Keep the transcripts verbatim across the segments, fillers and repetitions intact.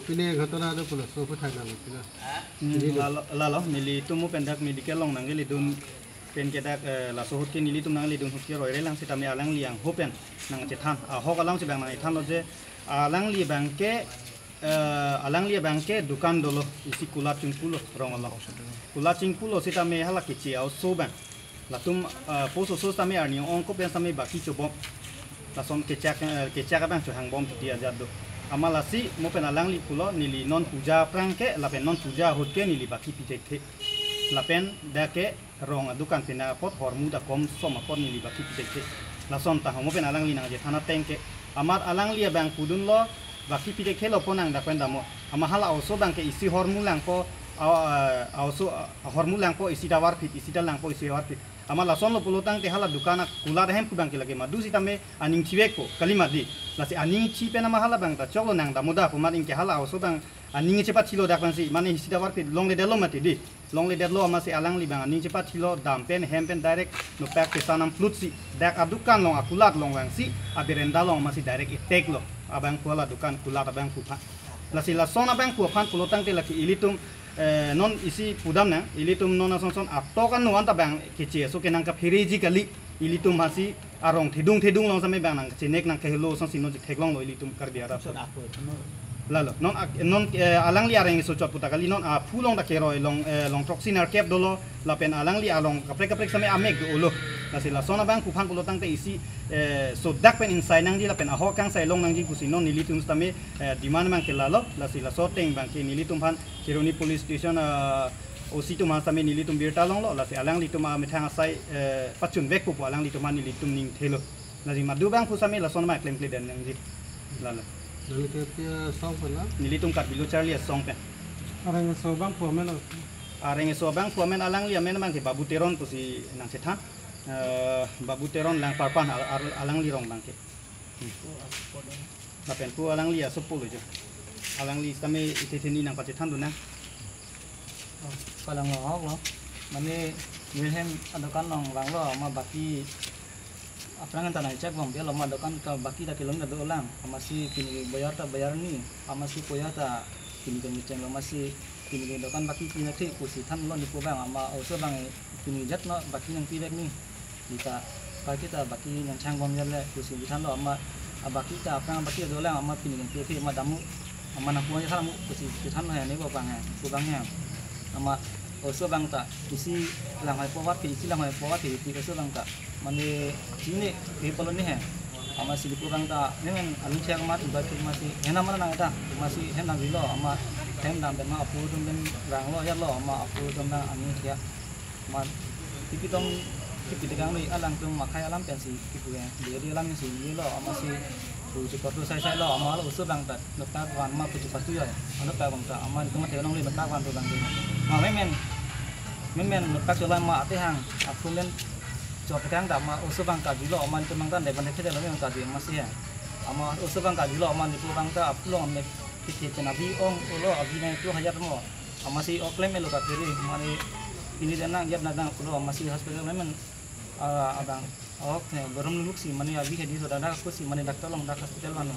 Pine ghotona do pulo, so aphuthak nang pine. Hmm, lalo, lalo, nelitum mo pen dak medical along nangkeledun pen ke dak, eh, laso ahut ke nelitum nangledun ahut ke roire lang sitame alangli angho pen nangchethan. Ahok alam si bang nangchethanlo je, alangli abang ke, eh, alangli abang ke dukan dolo, isi kulat chingpulo rong along. Kulat chingpulo sitame hala keche a-oso abang, latum, eh, post oso sitame arni ong-ong ko pen sitame baki chobom. Lason kechak, eh, kechak abang chohangbom titi ajat do. Amat lasi mo pen alangli pulo, neli non puja aphrang ke lapen non puja ahut ke neli baki pi thekthe. Lapen dak ke rong adukan pina apot hormu dakom som apot neli baki pi thekthe. Lason ta ho mo pen alangli nangchethan ateng ke. Amat alangli abang pudunlo, baki pi thekthelo pu nang dak pen damnon. Amat hala a-oso abang ke isi hormu langpo, a, a, a-oso, a, hormu langpo isi tovar phit, isi ta langpo isi tovar phit. Amat lasonlo pulo tangte hala dukan akulat ahem pu abang ke lake madu sitame aning thivekpo, kali mati. Lasi aning thi pen amat hala abang ta choklo nang damnon da pu amat anke hala a-oso abang aning chepathilo dak pensi, mane isi tovar phit longledetlo mati di. Longledetlo amatsi alangli abang aning chepathilo, dam pen hem pen direct nopak kesa nam plut si dak adukan along akulat along vangsi aberenda along amatsi direct attack lo abangphu, hala dukan kulat abangphu aphan. Lasi lason abangphu aphan pulo tangte lake ilitum, eh, non isi pudam nang, ilitum non ason son atok ano anta abang keche a-oso ke nangkaphereji kali, ilitum hasi arong thedung thedung along sitame abang nangchenek nangkehelo asonsi non chetheklonglo ilitum Karbi arat. Son ako, no. Lalo, non ak-, non, eh, alangli areng iso chot puta kali, non aphu along dak keroi along, eh, along throksi nerkep dolo, lapen alangli along kaprek kaprek sitame amek dolo. Lasi lason abangphu aphan pulo tangte isi, eh, sodak pen ingsai nangji lapen ahok kangsai long nangji pusi non nelitum sitame, eh, demand abang ke lalo. Lasi laso ateng abang ke nelitum aphan Kheroni Police Station, eh, O C atum aphan sitame nelitum birta longlo, lasi alanglitum amethang asai, eh, pachunvekpo pu alanglitum aphan nelitum ning thelo. Lasi madu abangphu sitame lason ma klemkle den nangji. Lalo. Nangli ke pi asong pen la? Nelitum Karbi Lo Charli Asong pen. Areng eso abangphu amen lo? Areng eso abangphu amen, alangli amen abang ke Babu Teron pusi nangchethan. Eh, Babu Teron Langparpan al-, al-, alangli rong abang ke. Hmm. Lapen pu alangli asopo lo jo. Alangli sitame ite theni nangpachethan dun nang. Oh, kalang lo, ahok lo. Mane neli hem adukan along vanglo, amat baki aphrang ta nangchekbom, dia lo amat dukan ta baki ta kelong ta dolang. Amatsi pini bayar ta bayar ni, amatsi koya ta pini kami cheng lo, amatsi pini dukan baki pini thik pusi thanlo nelipu abang, amat a-oso abang pini jat no baki nangpivek ni. Kita, baki ta baki nangchangbom jale pusi thanlo amat, abaki ta aphrang baki dolang amat pini nangpivek amat damnon, amat nangpu-an thanlo pusi thanlo he, nelipu abang he, pu abang he. Amat a-oso abang ta isi langhoi po vat ke, isi langhoi po vat ke, isi a-oso abang ta. Mane chini ke pulo ni he. Amatsi nelipu abang ta, nemen aning thiak amat, iba thik amatsi, hena mana nang ta, amatsi hem nang rilo, amat hem dam pen ma aphu atum pen ranglo, ya lo, amat aphu atum ta aning thiak. Amat, kepi atum, kepi tekang ni alangtum akhei alam pensi, kepi ya, dia dia alam si, ni lo, amatsi, tu chikot tu sai sai lo, amat lo a-oso abang ta, notak van ma puji patu ya, notak abang ta, amat itu mati along li notak van tu abang tu. Ma memen, memen notak cholang ma ate hang, aphu men, chot tekang ta ma a-oso abang kajilo, amat itu mang ta, dek ban dek kete lo memang kaji, amatsi ya. Amat a-oso abang kajilo, amat itu abang ta, aphu along me, kete kena bi ong, ulo, abi na itu hajat mo. Amatsi ok klem elo kaphere, mane pini dan nang jat na dang pulo, amatsi hospital nemen, ah, abang, ok, eh, borom luluk si, mane abi hedi so dada aku si, mane doctor along dak hospital mane.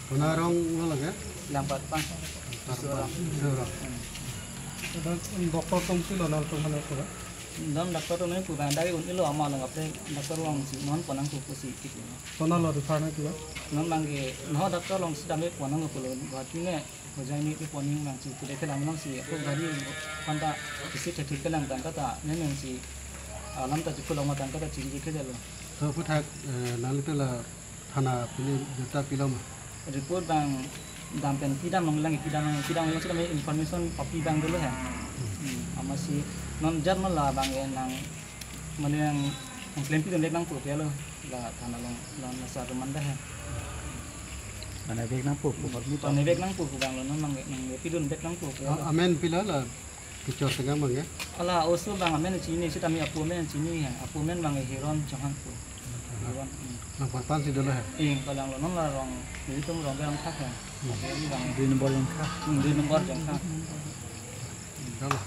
Kona arong lo lake? Langparpan. Langparpan. Seorang. Seorang. Hmm. Ada doktor atum si lo nang tuh mana tuh? Dam doctor atum nangpu abang dagi un-elo amat along kaprek doctor along si non ponang kuku si gitu. Kona lo refer nangji ba? Non abang ke, no doctor along si dam-e ponang kuku lo, buat ini. Hojai ni ke poning nang si, tidak ke lam nang si, aku gari kanta isi cekik ke nang tangka ta, nemen si, alam ta jukul lama tangka ta ciri ke jalo. So aphuthak, eh, nangli tu la thana pini birta pilo ma? Report abang dam pen pidam long lang, pidam long, pidam long, sitame information papi abang dolo he. Hmm, amatsi non jar mala abang ke nang mane nang, nang klempi dun dek nangpo pu lo, la thana along, la nasa roman dah he. Mane bek nangpo pu, hormu ta. Mane bek nangpo pu abang lo, non nang, nang pi dun bek nangpo pu lo. A-, amen pilo la, kechor tengah abang ya? Hala a-oso abang amen chini, sitame aphu amen chini he, aphu amen abang Heron Chauhan pu. Heron, hmm. Langparpan si dolo he? Eh, kalang lo, non la rong, itu rong berang thak he. Hmm. Jadi abang. Dui nombor Jangkha. Hmm, dui nombor Jangkha. Dolo.